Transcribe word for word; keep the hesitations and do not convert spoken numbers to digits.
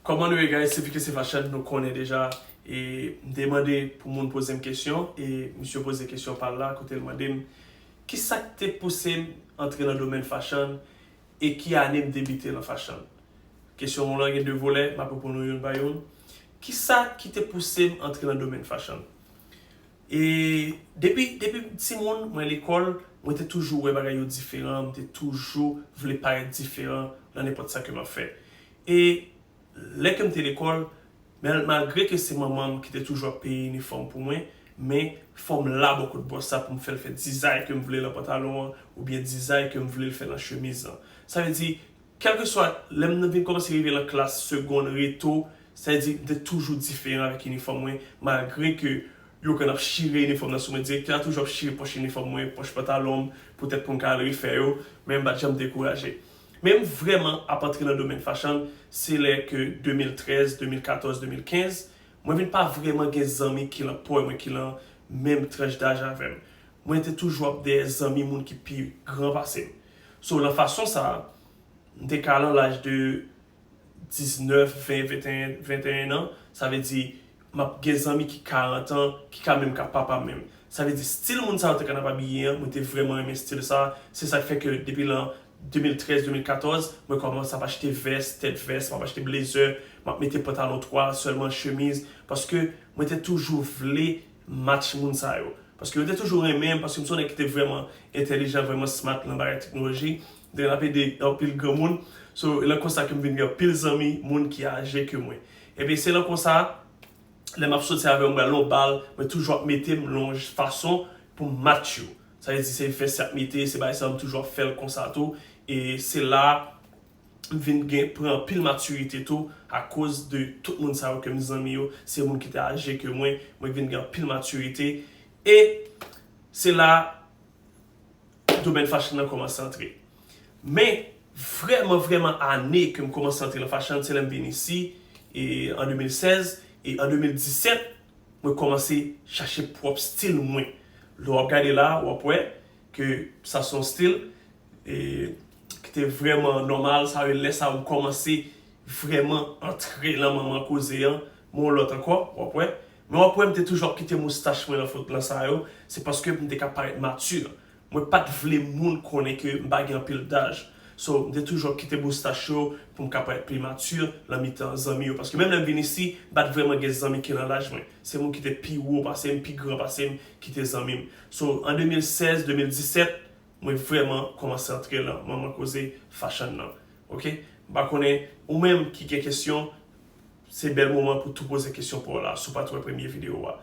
Kòman nou ye, guys? Se Vike, se Fashion, nou konnen deja. E m te mande pou moun poze m kesyon, e misye poze kesyon pa l la, kote l mande m, kisa k te pouse m antre nan domèn fashion, e ki ane m debite nan fashion? Kesyon w lan gen de volè, m ap reponn ou youn pa youn. Kisa ki te pouse m antre nan domèn fashion? E depi, depi m timoun, mwen lekòl, mwen te toujou wè bagay yo diferan, m te toujou vle parèt diferan nan nenpòt sa ke m ap fè. E lè ke m te lekòl, mal-, malgre ke se manman m ki te toujou ap peye inifòm pou mwen, men fò m la bò kot bòs sa pou m fè l fè dizay ke m vle lan pantalon an, oubyen dizay ke m vle l fè lan chemiz lan. Sa vle di, kèlkeswa, lè m vin kòmanse rive lan klas segonn, reto, sa vle di, m te toujou diferan avèk inifòm mwen, malgre ke yo konn ap chire inifòm nan sou mwen, direktè a toujou ap chire pòch inifòm mwen, pòch pantalon m, poutèt pou m ka al refè yo, men m pa t janm dekouraje. Men m vrèman ap antre nan domèn fashion, se lè ke de mil trèz, de mil katòz, de mil kenz, mwen vin pa vrèman gen zanmi ki lan pòy mwen, ki lan menm tranch daj avè m. Mwen te toujou ap dèyè zanmi moun ki pi gran pase m. So, lan fason sa a, m te ka lan laj de diznèf, ven, venteyen, venteyen an, sa vle di, m ap gen zanmi ki karant an, ki ka menm ka papa m menm. Sa vle di, stil moun sa yo te konn ap abiye an, mwen te vrèman renmen stil sa. Se sa k fè ke depi lan de mil trèz, de mil katòz, mwen kòmanse ap achte vès, tèt vès, m ap achte blezè, m ap mete pantalon twa sèlman, chemiz, paske mwen te toujou vle match moun sa yo. Paske yo te toujou renmen m, paske m se yon nèg ki te vrèman entèlijan, vrèman smart lan bagay teknoloji. M te konn ap ede anpil granmoun. So, e lan konsa ke m vin gen anpil zanmi, moun ki aje ke mwen. Epi se lan konsa, lè m ap soti avè yo, m pral lan bal, mwen toujou ap mete m lan yon fason pou m match yo. Sa vle di se vès y ap mete, se bagay sa yo, m toujou ap fè l konsa tou. E se la, m vin gen, pran anpil matirite tou, akoz de tout moun sa yo ke m zanmi yo, se moun ki te aje ke mwen, mwen vin gen anpil matirite. E se la, domèn fashion nan kòmanse antre. Men, vrèman, vrèman, ane ke m kòmanse antre lan fashion, se lè m vin isi, e an de mil sèz, e an de mil disèt, mwen kòmanse chache pwòp stil mwen. Lè w ap gade la, w ap wè ke sa se yon stil, e, ki te vrèman nòmal, sa vle lè sa yo m kòmanse vrèman antre lan manman koze an, men yon lòt ankò, w ap wè. Men w ap wè m te toujou ap kite moustach mwen lan fot lan sa yo, se paske m te ka parèt mati. Mwen pa t vle moun konnen ke m pa gen anpil daj. So, m te toujou ap kite moustach yo pou m ka parèt pi mati lan mitan zanmi yo. Paske menm lè m vin isi, m pa t vrèman gen zanmi ki lan laj mwen. Se moun ki te pi wo pase m, pi gran pase m, ki te zanmi m. So, an de mil sèz, de mil disèt, mwen vrèman kòmanse antre lan manman koze fashion nan. Oke? M pa konnen, ou menm ki gen kesyon, se bèl moman pou tou poze kesyon pa w la, si w pa t wè premye videyo a.